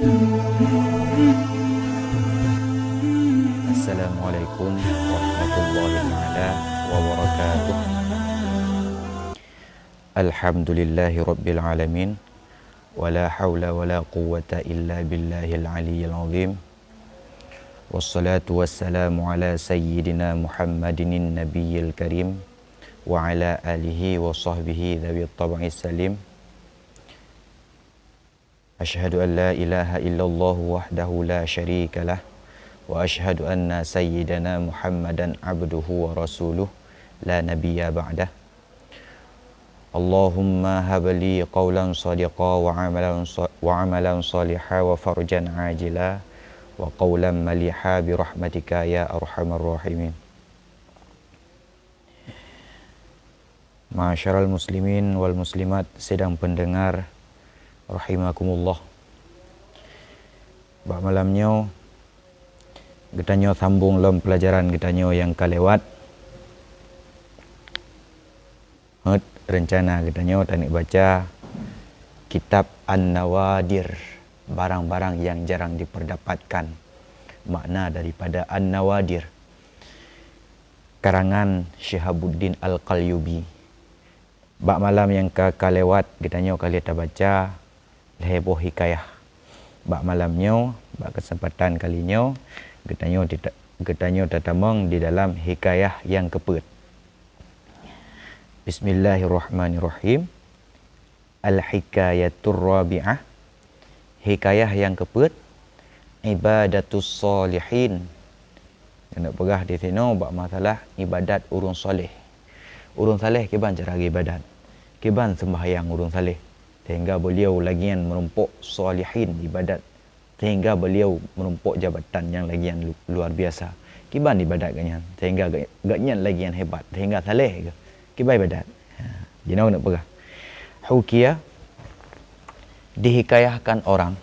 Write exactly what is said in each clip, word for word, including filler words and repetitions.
Assalamualaikum warahmatullahi taala wabarakatuh. Alhamdulillahi rabbil alamin. Wala haula wala quwwata illa billahil aliyyil azim. Wassalatu wassalamu ala sayyidina Muhammadinin nabiyil karim wa ala alihi wa sahbihi dzawit tab'is salim. Asyhadu an la ilaha illallah wahdahu la syarika lah, wa asyhadu anna sayyidana Muhammadan abduhu wa rasuluh, la nabiyya ba'dah. Allahumma habli qaulan sadiqa wa amalan sa-, wa amalan saliha wa farjan ajila wa qaulan maliha bi rahmatika ya arhamar rahimin. Ma'asyiral muslimin wal muslimat sidang pendengar rahimakumullah. Bak malam nyoe geutanyoe sambong lom pelajaran geutanyoe nyang ka lewat. Heuet rencana geutanyoe taneuk baca kitab An-Nawadir, barang-barang yang jarang diperdapatkan. Makna daripada An-Nawadir, karangan Syihabuddin Al-Qalyubi. Bak malam nyang ka, ka lewat, geutanyoe ka lheueh tabaca lhée boh hikayah. Bak malam nyoe, bak keuseumpatan kali nyoe, geutanyoe tita-, geutanyoe tatamong di dalam hikayah nyang keupeuet. Bismillahirrahmanirrahim. Al-Hikayatur Rabi'ah. Hikayah nyang keupeuet, Ibadatus Shalihin. Keuneuk peugah di sinoe bak masalah ibadat ureuëng saleh. Ureuëng saleh kiban cara geuibadat? Kiban seumbahyang ureuëng saleh, sehingga beliau lagée nyan meurumpok shalihin ibadat, sehingga beliau meurumpok jabatan nyang lagée nyan lu-, luar biasa. Kiban ibadat geuhnyan sehingga geu-, geuhnyan lagée nyan hebat, sehingga saleh geuh? Kiban ibadat? Ha, jinoe keuneuk peugah. Hukiya, dihikayahkan orang,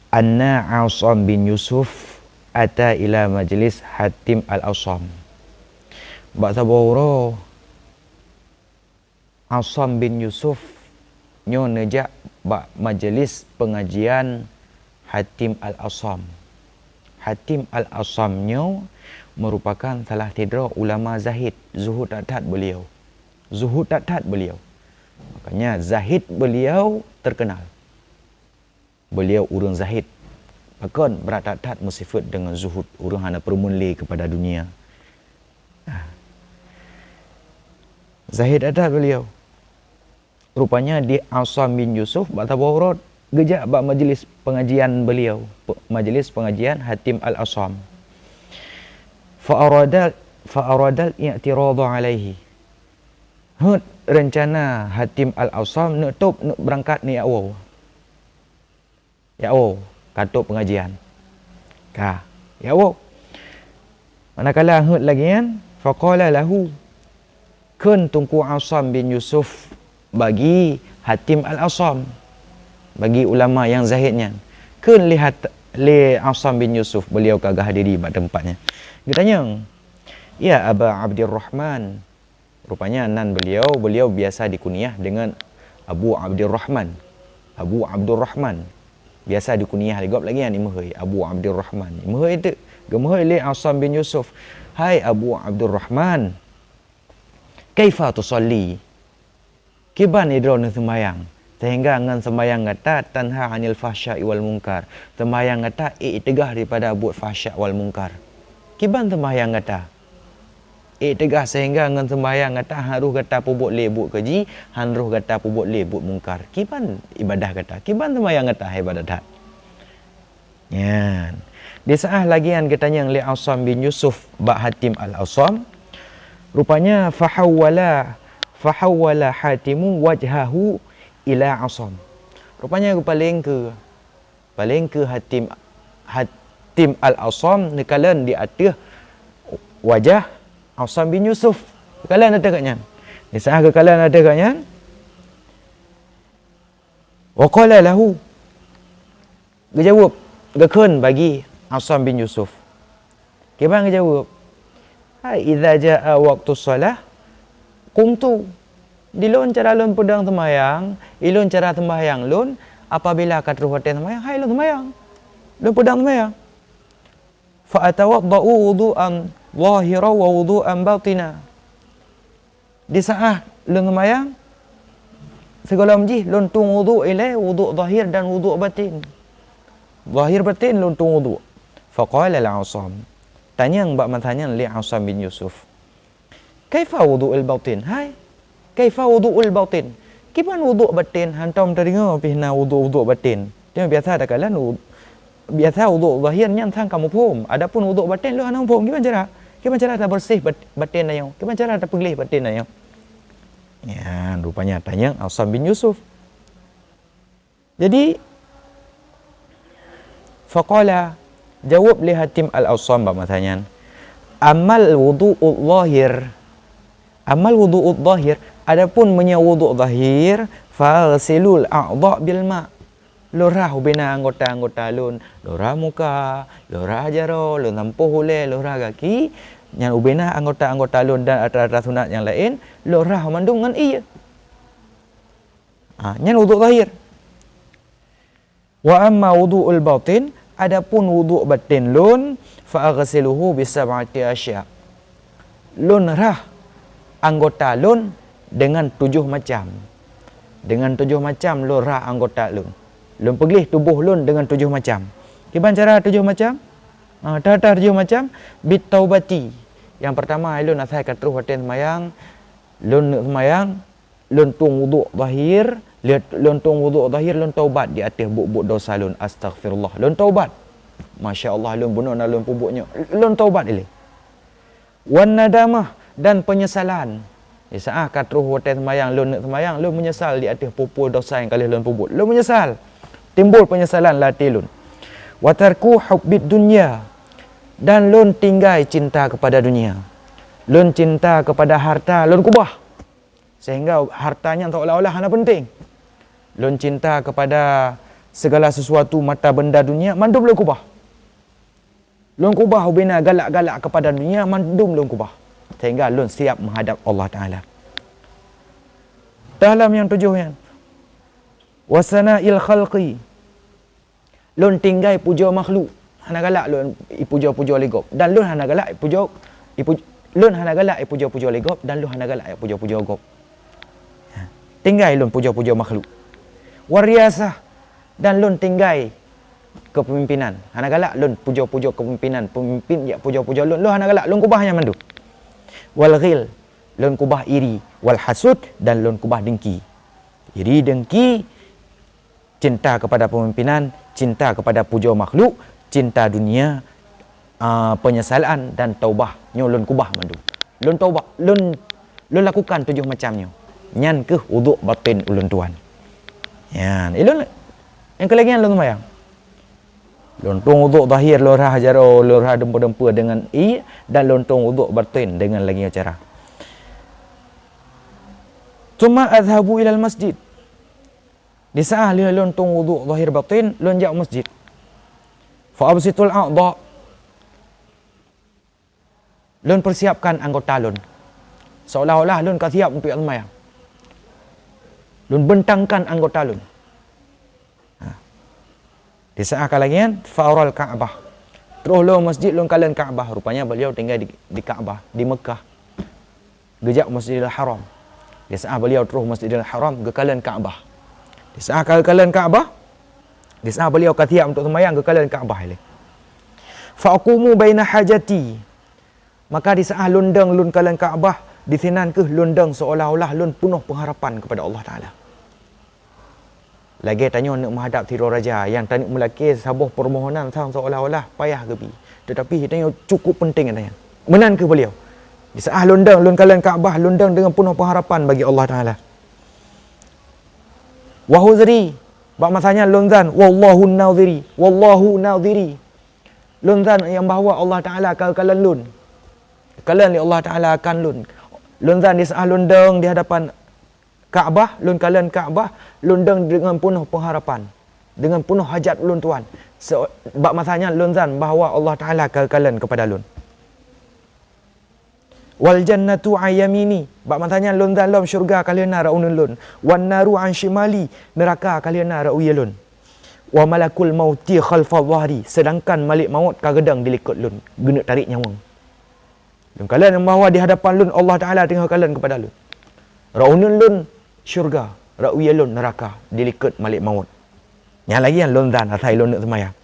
anna Asam bin Yusuf ata ila majlis Hatim al-Asam. Bak saboh uroe, Asam bin Yusuf nyoe neujak bak majlis peungajian Hatim al-Asam. Hatim al-Asam nyoe meurupakan salah sidroe ulama zahid, zuhud that-that beliau. Zuhud that-that beliau. Makanya zahid beliau terkenal. Beliau ureuëng zahid. Pakon brat that-that meusifeuet deungon zuhud, ureuëng hana peureumeun lé keupada dunia. Ah. Zahid that-that beliau. Rupanya di Asam bin Yusuf bak saboh uroe geujak bak majlis pengajian beliau, pe-, majlis pengajian Hatim al-Asam. Fa arada, fa aradal i'tirada alaihi. Heuet rencana Hatim al-Asam neuk tôb, neuk beurangkat, neuk jak woe. Jak woe, ka tôb pengajian. Ka, jak woe. Manakala heuet lagée nyan, faqala lahu, kheun Teungku Asam bin Yusuf bagi Hatim al-Asam, bagi ulama nyang zahid nyan. Kheun lé Hat-, lé Asam bin Yusuf, beliau ka geuhadiri bak teumpat nyan. Geutanyong, "Ya Aba Abdurrahman," Rupanya nan beliau, beliau biasa dikuniah dengan Abu Abdurrahman. Abu Abdurrahman. Biasa dikuniah lé gob lagée nyan, imeuhôi, Abu Abdurrahman. Imeuhôi teuk, geumeuhôi lé Asam bin Yusuf, "Hai Abu Abdurrahman, kaifa tusalli? Kiban droeneuh seumayang, sehingga ngon seumayang gata tanha 'anil fahsya'i wal munkar, seumayang gata ék teugah daripada buet fahsya wal munkar? Kiban seumayang gata?" Ék teugah sehingga ngon seumayang gata harôh gata peubuet lé buet keuji, harôh gata peubuet lé buet mungkar. Kiban ibadah gata, kiban seumayang gata, hai ibadat that. Nyan. Di saat lagée nyan geutanyong lé Asam bin Yusuf bak Hatim al-Asam, rupanya fahawwala, fahawwala Hatimu wajhahu ila Asam. Rupanya geupaleng keu Paleng keu Hatim, Hatim al-Asam neukalon di ateueh wajah Asam bin Yusuf. Neukalon ateueh gobnyan. Di saat geukalon ateueh gobnyan, wa qala lahu, geujaweueb, geukheun bagi Asam bin Yusuf. Kiban geujaweueb, "Hai, idza jaa waqtus shalah, qumtu." Di lôn cara lôn peudong seumayang, di lôn cara seumayang lôn, apabila ka troh watée seumayang, hai lôn seumayang. Lôn peudong seumayang. Fa atawaddau wudu'an zahiran wa wudu'an batina. Di saát lôn seumayang, sigohlom jih lôn tueng wudu ilée, wudu zahir dan wudu batin. Zahir batin lôn tueng wudu. Faqala li Asam. Tanyong bak masa nyan lé Asam bin Yusuf. Kaifa wudu'ul batin? Hai, kaifa wudu'ul batin? Kiban wudu batin? Hantom teudeungoe pih na wudu-wudu batin. Teuma biasa takalon wu-, biasa wudu zahir nyan sang ka muphom. Adapun wudu batin lôn hana muphom. Kiban cara? Kiban cara tabeureuséh bat-, batin tanyoe? Kiban cara tapeugleh batin tanyoe? Nyan rupanya tanyong Asam bin Yusuf. Jadi, faqala, jaweueb lé Hatim Al-Asam bak masa nyan, "Ammal wudu'u zahir, ammal wudu'u zahir, adapun meunyoe wudu zahir, faghsilul a'dha bil ma." Lôn rhah ubena anggota-anggota lôn, lôn rhah muka, lôn rhah jaroe, lôn sampôh ulée, lôn rhah gaki, nyan ubena anggota-anggota lôn dan atra-atra sunat nyang laén, lôn rhah mandum ngon ié. Ha, nyan wudu zahir. Wa amma wudu'ul batin, adapun wudu batin lôn, fa aghsiluhu bi sab'ati asya. Lôn rhah anggota lôn dengan tujoh macam. Dengan tujoh macam lôn rhah anggota lôn. Lôn peugleh tuboh lôn dengan tujoh macam. Kiban cara tujoh macam? Ha, tata tujoh macam, bit taubati. Nyang pertama, lôn asai ka troh watée seumayang, lôn neuk seumayang, lôn tueng wudu zahir, lé-, lôn tueng wudu zahir, lôn taubat di ateueh buet-buet dosa lôn, astaghfirullah. Lôn taubat. Masya Allah, lôn bunoe na lôn peubuet nyoe. Lôn taubat ilée. Wan nadamah, dan penyesalan. Di saát ka troh watée seumayang, lôn neuk seumayang, lôn meunyeusal di ateueh peue-peue dosa nyang ka lheueh lôn peubuet. Lôn meunyeusal. Timbul penyesalan lam até lôn. Wa tarku hubbid dunya, dan lôn tinggai cinta kepada dunia. Lôn cinta kepada harta, lôn kubah. Sehingga harta nyan seolah-olah hana penting. Lôn cinta kepada segala sesuatu mata benda dunia, mandum lôn kubah. Lôn kubah ubena galak-galak kepada dunia, mandum lôn kubah. Sehingga lôn siap menghadap Allah Taala. Dalam nyang tujoh nyan, wasana'il khalqi, lôn tinggai pujoe makhluk. Hana galak lôn ipujoe-pujoe lé gob. Dan lôn hana galak ipujoe, ipu-, lôn hana galak ipujoe-pujoe lé gob, dan lôn hana galak ipujoe-pujoe gob. Ha. Tinggai lôn pujoe-pujoe makhluk. Wariasah, dan lôn tinggai kepemimpinan. Hana galak lôn pujoe-pujoe kepemimpinan, pemimpin jak pujoe-pujoe lôn, lôn hana galak, lôn kubah nyan mandum. Wal ghil, lôn kubah iri, wal hasud, dan lôn kubah dengki. Iri, dengki, cinta kepada pemimpinan, cinta kepada pujoe makhluk, cinta dunia, ah, penyesalan dan taubah. Nyoe lôn kubah mandum. Lôn taubah, lôn, lôn lakukan tujoh macam nyoe. Nyan keuh uduk batin ulôn tuan. Nyan, ilôn, nyang keu lagée nyan lôn seumayang. Lôn tueng uduk zahir, lôn rhah jaroe, lôn rhah dumpeue-dumpeue deungon ié, dan lôn tueng uduk batin deungon lagée nyoe cara. Tsumma adhhabu ilal masjid. Di saát lheueh lôn tueng uduk zahir batin, lôn jak u masjid. Fa absitul a'dha. Lôn persiapkan anggota lôn. Seolah-olah lôn ka siap untuk jak seumayang. Lôn bentangkan anggota lôn. Ha. Di saát ka lagée nyan, fa ural Ka'bah. Troh lôn masjid, lôn kalon Ka'bah. Rupanya beliau tinggai di, di Ka'bah, di Mekah. Geujak Masjidil Haram. Di saát beliau troh Masjidil Haram, geukalon Ka'bah. Di saát ka geukalon Ka'bah, di saát beliau ka siap untuk seumayang, geukalon Ka'bah ilée. Fa aqumu baina hajati. Maka di saát lôn dong lôn kalon Ka'bah, di sinan keuh lôn dong seolah-olah lôn peunoh pengharapan kepada Allah Taala. Lagée tanyoe neuk meuhadab sidroe raja nyang taneuk meulakée saboh peumohonan sang seolah-olah payah geubi. Teutapi tanyoe cukup penting tanyoe. Meunan keuh beliau. Di saát lôn dong lôn kalon Ka'bah, lôn dong deungon peunoh pengharapan bagi Allah Taala. Wa huzri, bak masa nyan lôn zan, wallahu nadhiri, wallahu nadhiri. Lôn zan nyang bahwa Allah Taala ka kalon lôn. Kalon lé Allah Taala akan lôn. Lôn zan di saát lôn dong di hadapan Ka'bah, lôn kalon Ka'bah, lôn dong deungon peunoh pengharapan, deungon peunoh hajat lôn tuan. Se-, bak masa nyan lôn zan bahwa Allah Taala ka kalon kepada lôn. Wal jannatu an yamini, bak masa nyan lôn zan lom syeuruga ka lheueh na rot uneuen lôn. Wan naru an syimali, neuraka ka lheueh na rot u ie lôn. Wa malakul mauti khalfa dhahri, sedangkan malek maut ka geudong di likot lôn, geuneuk tarék nyawöng. Lôn kalon bahwa di hadapan lôn Allah Taala teungoh kalon keupada lôn. Rot uneuen lôn syeuruga, rot wie lôn neuraka, di likot malek maut. Nyan lagée nyan lôn zan asai lôn neuk seumayang.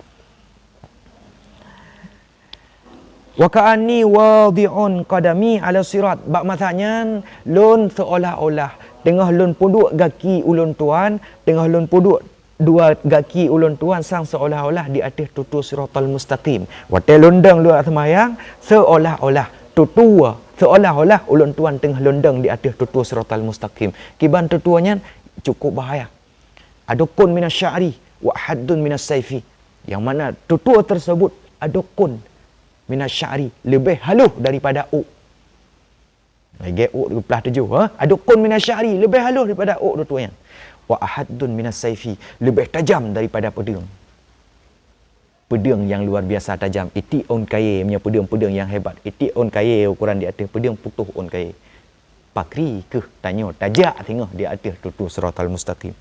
Wa ka'anni wadhi'un qadami 'ala sirat. Bak masa nyan, lôn seolah-olah teungoh lôn peuduek gaki ulôn tuan, teungoh lôn peuduek dua gaki ulôn tuan sang seolah-olah di ateueh tutue siratal mustaqim. Watée lôn dong lôn seumayang, seolah-olah tutue, seolah-olah ulôn tuan teungoh lôn dong di ateueh tutue siratal mustaqim. Kiban tutue nyan cukup bahaya. Adukun minas sya'ri wa haddun minas saifi. Yang mana tutue tersebut adukun minas sya'ri, leubeh halus daripada ôk. Lagée ôk geuplah tujoh, ha? Adukun minas sya'ri, leubeh halus daripada ôk tutue nyan. Wa ahaddun minas saifi, leubeh tajam daripada peudeueng. Peudeueng nyang luar biasa tajam, itiek ôn kayée, meunyoe peudeueng-peudeueng nyang hebat, itiek ôn kayée ukoran di ateueh peudeueng putôh ôn kayée. Pakri keuh tanyoe tajak singoh di ateueh tutue siratal mustaqim.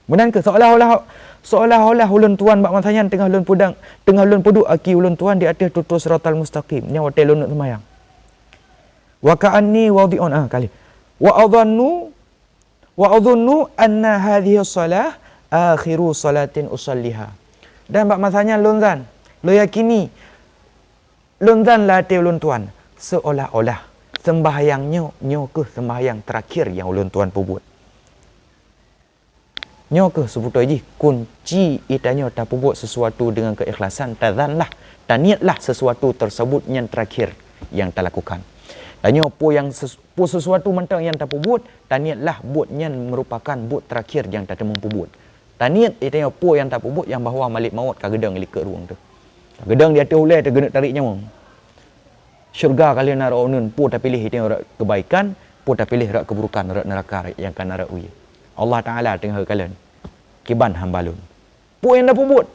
Meunan keuh seolah-olah, seolah-olah ulôn tuan bak masa nyan teungoh lôn peudong, teungoh lôn peuduek gaki ulôn tuan di ateueh tutue siratal mustaqim, nyan watée lôn neuk seumayang. Wa ka'anni wadhi'un, ah, kali. Wa adhannu, wa adhunnu anna hadhihi shalah akhiru salatin usalliha. Dan bak masa nyan lôn zan, lôn yakini, lôn zan lam até ulôn tuan, seolah-olah seumbahyang nyoe, nyoe keuh seumbahyang terakhir nyang ulôn tuan peubuet. Nyoe keuh seubeutôi jih kunci geutanyoe tapeubuet sesuatu deungon keikhlasan, tazanlah, tanietlah sesuatu tersebut nyan terakhir nyang talakukan. Tanyoe peue nyang ses-, peue sesuatu mantong nyang tapeubuet, tanietlah buet nyan meurupakan buet terakhir nyang tateumong peubuet. Taniet geutanyoe peue nyang tapeubuet nyang bahwa malek maut ka geudong likot rueng teuh. Ka geudong di ateueh ulée teuh geuneuk tarék nyawöng. Syeuruga ka lheueh na rot uneuen, peue tapiléh geutanyoe rot keubaikan, peue tapiléh rot keuburukan, rot neuraka nyang ka na rot wie. Allah Taala teungoh geukalon kiban hamba lôn. Peue nyang tapeubuet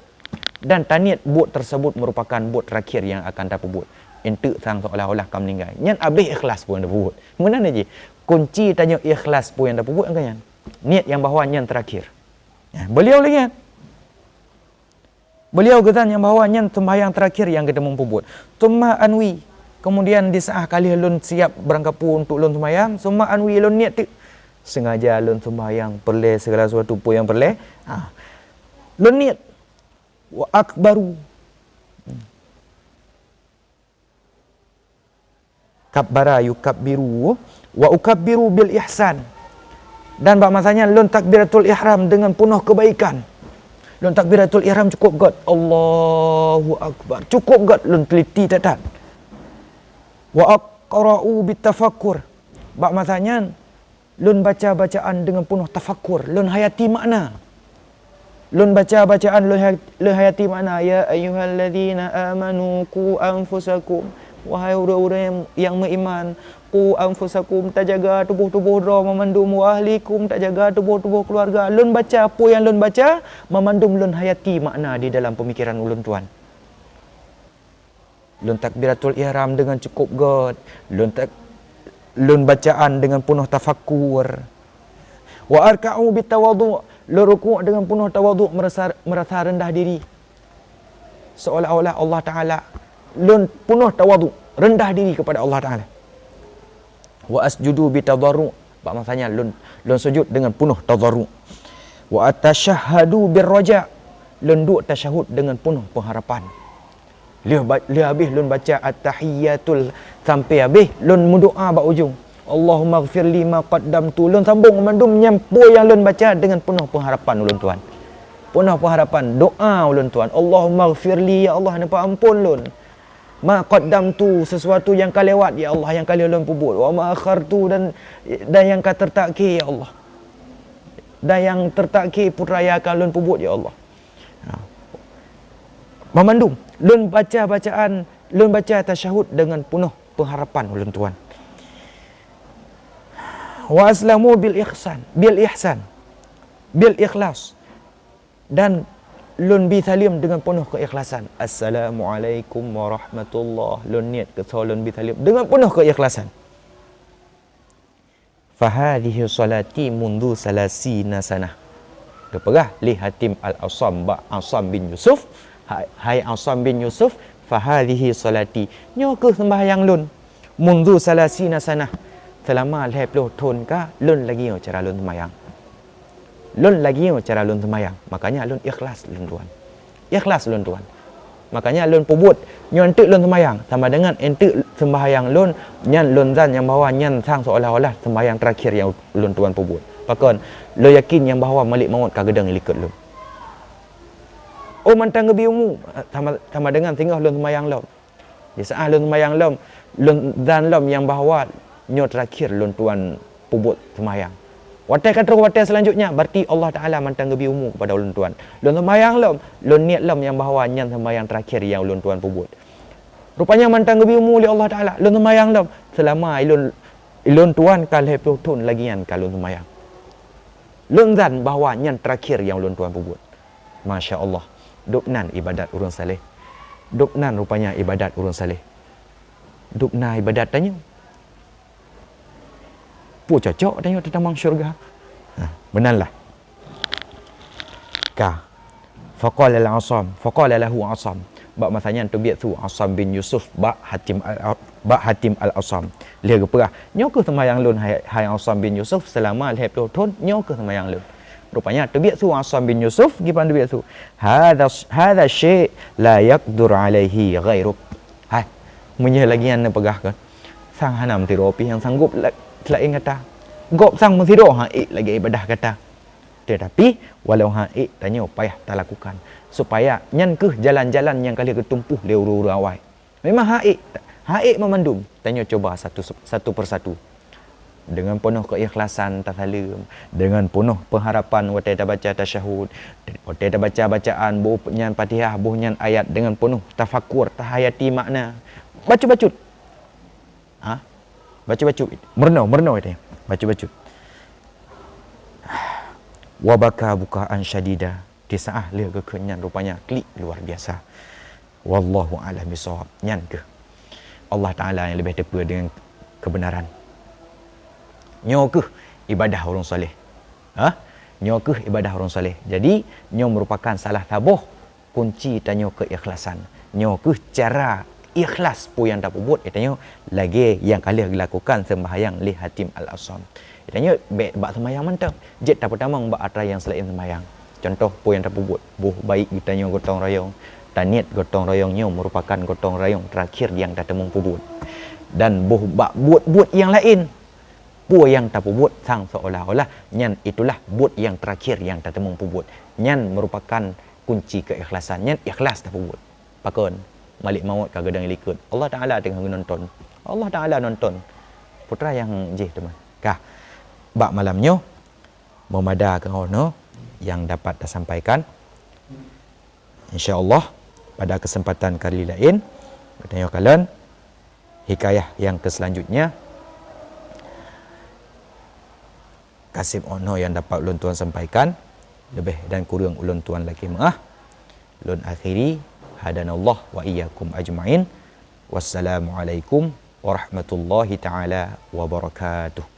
dan taniet buet tersebut merupakan buet terakhir nyang akan tapeubuet. Enteuk sang seolah-olah ka meuninggai. Nyan abéh ikhlas peue nyang tapeubuet. Meunan jih, kunci tanyoe ikhlas peue nyang tapeubuet nyang keu nyan. Niet nyang bahwa nyan terakhir. Ya, beliau lagi nyan. Beliau geutan nyang bahwa nyan seumbahyang terakhir nyang geuteumong peubuet. Tsumma anwi, kemudian di saat ka lheueh lôn siap beurangkapeue untuk lôn seumbahyang, tsumma anwi lôn niet teuk. Sengaja lôn seumbahyang peureulée segala sesuatu peue nyang peureulée. Ha. Lôn niet. Wa akbaru. Kabbara yukabbiru, wa ukabbiru bil ihsan. Dan bak masa nyan lôn takbiratul ihram deungon peunoh keubaikan. Lôn takbiratul ihram cukôp gét. Allahu akbar. Cukôp gét lôn teliti that-that. Wa aqra'u bit tafakkur. Bak masa nyan lôn baca bacaan deungon peunoh tafakkur, lôn hayati makna. Lôn baca bacaan, lôn hay-, lôn hayati makna, "Ya ayyuhalladzina amanu qu anfusakum." Wahai ureuëng-ureuëng nyang meuiman, qu anfusakum, tajaga tuboh-tuboh droe mamandum, wa ahlikum, tajaga tuboh-tuboh keuluwarga. Lôn baca peue nyang lôn baca, mamandum lôn hayati makna di dalam peumikiran ulôn tuan. Lôn takbiratul ihram deungon cukôp gét. Lôn tak-, lôn bacaan deungon peunoh tafakkur. Wa arka'u bit tawadhu'. Lôn rukuk deungon peunoh tawadhu', meurasa, meurasa reundah diri. Seolah-olah Allah Taala, lôn peunoh tawadhu', reundah diri keupada Allah Taala. Wa asjudu bit tadarru'. Bak masa nyan lôn, lôn sujud deungon peunoh tadarru'. Wa atasyahhadu bir raja'. Lôn duek tasyahud deungon peunoh pengharapan. Lheueh ba-, lheueh habéh lôn baca at-tahiyyatul sampai habéh, lôn meudoá bak ujong, "Allahummaghfirli ma qaddamtu." Lôn sambông mandum nyan peue nyang lôn baca deungon peunoh pengharapan ulôn tuan. Peunoh pengharapan, doá ulôn tuan, "Allahummaghfirli, ya Allah, neupeuamphon lôn. Ma qaddamtu, sesuatu nyang ka lewat, ya Allah, nyang ka lheueh lôn peubuet. Wa ma akhartu, dan, dan nyang ka teutakhé, ya Allah. Dan nyang teutakhé peue nyang akan lôn peubuet, ya Allah." Ha. Mamandum, lôn baca bacaan, lôn baca tasyahud deungon peunoh pengharapan ulôn tuan. Wa aslamu bil ihsan, bil ihsan, bil ikhlas. Dan lôn bi saleuem deungon peunoh keikhlasan. "Assalamualaikum warahmatullah." Lôn niet keu soe lôn bi saleuem deungon peunoh keikhlasan. "Fahadhihi shalati mundhu salasina sanah." Geupeugah lé Hatim Al-Asam bak Asam bin Yusuf, "Hai, hai Asam bin Yusuf, fahadhihi salati, nyoe kheueh seumbahyang lôn. Mundhu salasina sanah, seulama lhée ploh thon ka lôn lagée nyoe cara lôn seumbahyang. Lôn lagée nyoe cara lôn seumbahyang, makanya lôn ikhlas lôn tuan. Ikhlas lôn tuan. Makanya lôn peubuet nyoe eunteuk lôn seumbahyang, sama dengan eunteuk seumbahyang lôn nyan lôn zan nyang bahwa nyan sang seolah-olah seumbahyang terakhir nyang lôn tuan peubuet. Pakon, lôn yakin nyang bahwa malek mawöt ka geudong likot lôn. Oh mantong geubri umu, sama, sama dengan singoh lôn seumbahyang lom. Di saat lôn seumbahyang lom, lôn zan lom nyang bahwa nyoe terakhir lôn tuan peubuet seumbahyang. Watée ka troh watée selanjutnya, berarti Allah Taala mantong geubri umu kepada ulôn tuan. Lôn seumbahyang lom, lôn niet lom nyang bahwa nyan seumbahyang terakhir nyang ulôn tuan peubuet. Rupanya mantong geubri umu lé Allah Taala, lôn seumbahyang lom, seulama ilôn, ilôn tuan ka lhée ploh thon lagée nyan ka lôn seumbahyang. Lôn zan bahwa nyan terakhir nyang ulôn tuan peubuet. Masya Allah, dubnan ibadat ureuëng saleh. Dubnan rupanya ibadat ureuëng saleh. Dubna ibadat tanyoe. Peue cocok tanyoe teutamong syurga? Nah, meunan lah. Ka. Faqala al-Asam, faqala lahu Asam. Bak masa nyan teubiet su Asam bin Yusuf bak Hatim al, bak Hatim Al-Asam. Lheueh geupeugah, "Nyoe kheueh seumbahyang lôn, hai, hai Asam bin Yusuf, seulama lhée ploh thon, nyoe kheueh seumbahyang lôn." Rupanya teubiet su Asam bin Yusuf, geupeugah teubiet su, "Hadza, hadza syai' la yaqdur alaihi ghairuk." Hai, meunyoe lagée nyan neupeugah keu, sang hana meusidroe pih nyang sanggob la-, seulaén gata. Gob sang meusidroe han ék lagée ibadah gata. Tetapi, walau han ék, tanyoe payah talakukan, supaya nyan kheueh jalan-jalan nyang ka lheueh geutumpôh lé ureuëng-ureuëng awai. Memang han ék, han ék meumandum, tanyoe cuba satu, satu persatu. Deungon peunoh keikhlasan tasaleuem, deungon peunoh pengharapan watée tabaca tasyahud, watée tabaca bacaan boh nyan Fatihah, boh nyan ayat, deungon peunoh tafakur, tahayati makna. Bacut-bacut. Ha? Bacut-bacut. Meureunoe, meureunoe teuh. Bacut-bacut. Wa baka bukaan syadida. Di saat lheueh geukheun nyan rupanya klik luar biasa. Wallahu a'lam bissawab. Nyan kheueh Allah Taala nyang leubeh teupeue deungon keubeunaran. Nyoe kheueh ibadah ureuëng saleh. Ha? Nyoe kheueh ibadah ureuëng saleh. Jadi, nyoe meurupakan salah saboh kunci tanyoe keikhlasan. Nyoe kheueh cara ikhlas peue nyang tapeubuet, tanyoe lagée nyang ka lheueh geulakukan seumbahyang lé Hatim Al-Asam. Tanyoe bék bak seumbahyang mantong, jeuet tapeutamong bak atra nyang seulaén seumbahyang. Contoh peue nyang tapeubuet, boh baik geutanyoe gotong royong, taniet gotong royong nyoe meurupakan gotong royong terakhir nyang tateumong peubuet. Dan boh bak buet-buet nyang laén, peue nyang tapeubuet sang seolah-olah nyan itulah buet nyang terakhir nyang tateumong peubuet. Nyan meurupakan kunci keikhlasan. Nyan ikhlas tapeubuet. Pakon? Malek mawöt ka geudong likot. Allah Taala teungoh geunonton. Allah Taala nonton. Putra nyang jih teuma. Kah, bak malam nyoe, meumada keunoe nyang dapat tasampaikan. Insya Allah, pada kesempatan kali laén, geutanyoe kalon hikayah nyang keuselanjutnya. Kaseb 'oh noe nyang dapat ulôn tuan sampaikan, leubeh dan kureueng ulôn tuan lakée meu'ah. Lôn akhiri, hadanallah wa iyyakum ajma'in. Wassalamualaikum warahmatullahi taala wabarakatuh.